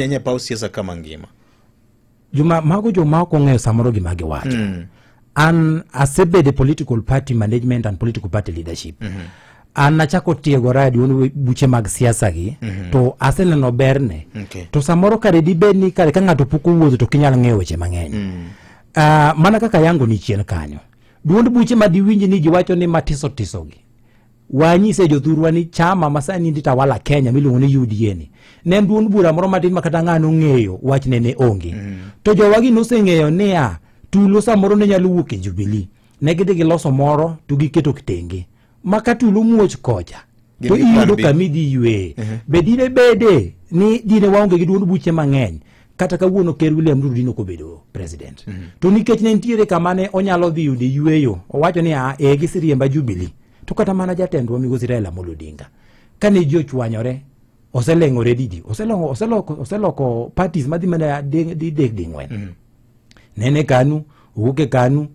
Nyanya paw siasa kama ngima. Juma, mago joma ok ong'eyo samoro gima giwacho. An asebedo e political party management and political party leadership. An nachako tiegora e duond buche mag siasa gi, to aseneno berne. To samoro kare dibed ni kare ka ng'ato pok owuotho to ok inyal ng'eyo weche mang'eny. Mana kaka yango ni chien kanyo. Duond buche ma diwinj ni ji wacho ni matiso tiso gi. Wanyise jothurwa ni chama ma sani ndi tawala Kenya miluongo ni UDA ni ne en duond bura moro matin ma kata ng'ano ng'eyo wachne ne onge. To jowagi noseng'eyo niya tulo samoro ne nyalo wuok e Jubilee. Ne gidhi giloso moro to giketo tenge. Ma ka tulo muoch kocha Gin to gi plan iyudo B. kama idhi yweye. Be dine bede ni dine waonge gi duond buche mang'eny kata kawuono Ker William Ruto dine ok obedo president. To nikech ne nitiere kama ne onyalo dhi yude yweyo, owacho ni a e giseriemba Jubilee. To kata mana jatendwa migosi Raila Amolo Odinga kane ji ochwanyore oseleng'ore didi oseloko, oseloko, oseloko parties madhi mana didek ding'wen. Nene KANU, owuok e KANU,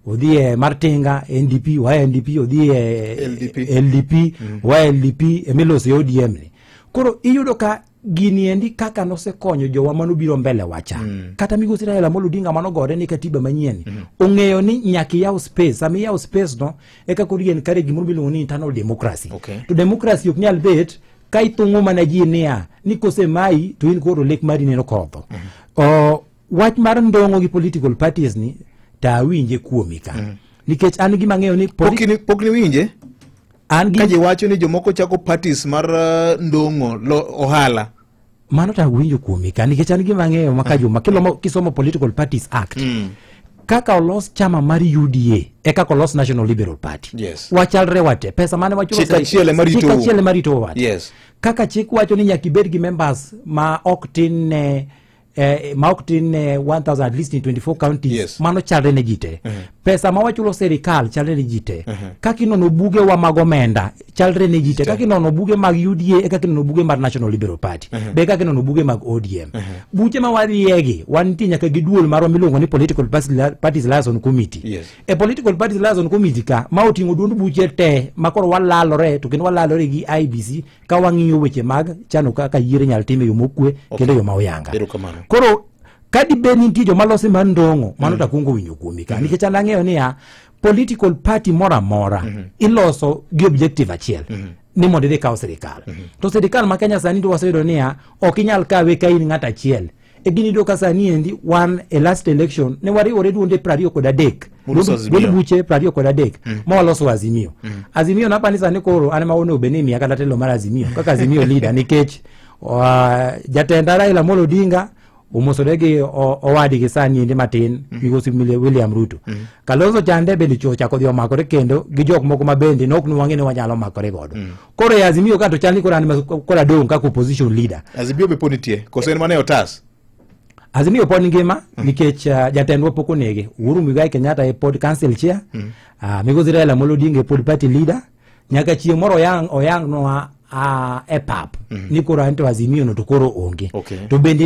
odhi e mar Tinga, NDP, oa e NDP, odhi e LDP. LDP, oa e LDP, emiloso e ODM ni. Koro iyudo ka gini endi kaka nosekonyo jowa manobiro mbele wacha. Kata migosi Raila Amolo Odinga manogore ni katiba manyien ong'eyo ni nyaka iyaw space. Sama iyaw space no eka koro ien kare gimoro miluongo ni internal democracy. To democracy ok nyal bet ka ithung'o mana ji niya ni kosemayi to in koro lek mari neno kodho. Wach mar ndong'o gi political parties ni to awinje kuomi ka. Nikech an gima ang'eyo ni Pok ni winje? An gi Ka ji wacho ni jomoko chako parties mar ndong'o ohala. Mano to awinjo kuomi ka nikech an gima ang'eyo ma ka juma kisomo Political Parties Act. Kaka olos chama mar UDA e kaka olos National Liberal Party. Wachalre wate. Pesa mane wachulo Chik achiel ema Chik ritou. achiel ema rito wate. Kaka chik wacho ni nyaka ibed gi members ma ok tin ne ma ok tin ne 1000 at least in 24 counties. Mano chalre ne ji te. Pesa ma wachulo sirikal chalre ne ji te. Kaka inono buge wa mag omenda chalre ne ji te. Kaka inono buge mag UDA e kaka inono buge mar National Liberal Party. Be kaka inono buge mag ODM. Buche ma wadhiegi wantie nyaka gi duol marwa miluongo ni Political Parties Liaison Committee. E Political Parties Liaison Committee ka ma oting'o duond buche te ma koro walalore to kendo walalore gi IBC ka wang'iyo weche mag chano kaka yiero inyalo tim e yo mokwe kendo e yo ma oyanga. Erokamano. Koro ka dibed ni nitie joma lose mar ndong'o, mano to akwongo winjo kuomi ka. Nikech an ang'eyo niya, political party moro amora iloso gi objective achiel. Ni mondo idhi kaw sirikal. To sirikal ma Kenya sani to waseyudo niya, ok inyal kawe ka in ng'at achiel. E gini iyudo ka sani endi wan e last election ne wariwore duonde 23. Muloso Azimio. Duond buche 23. Ma waloso Azimio. Azimio napani ni sani koro an ema onego bed ni imiya kata telo mar Azimio kaka Azimio leader nikech jatenda Raila Amolo Odinga omosore gi owadgi sani endi matin migosi William Ruto. Kalonzo chande bende ochako dhi omakore kendo gi jok moko ma bende nok nwang'e ni wanyalo makore godo. Koro e Azimio ka to chal ni koro an ema koro adong' kaka opposition leader. Azimio be pod nitie koso en mana e otas? Azimio pod ngima nikech jatendwa pok onege. Uhuru Muigai Kenyatta e pod council chair. Migosi Raila Amolo Odinga e pod party leader. Nyaka chieng' moro oyang nwa e pap ni koro anto Azimio no to koro onge. To bende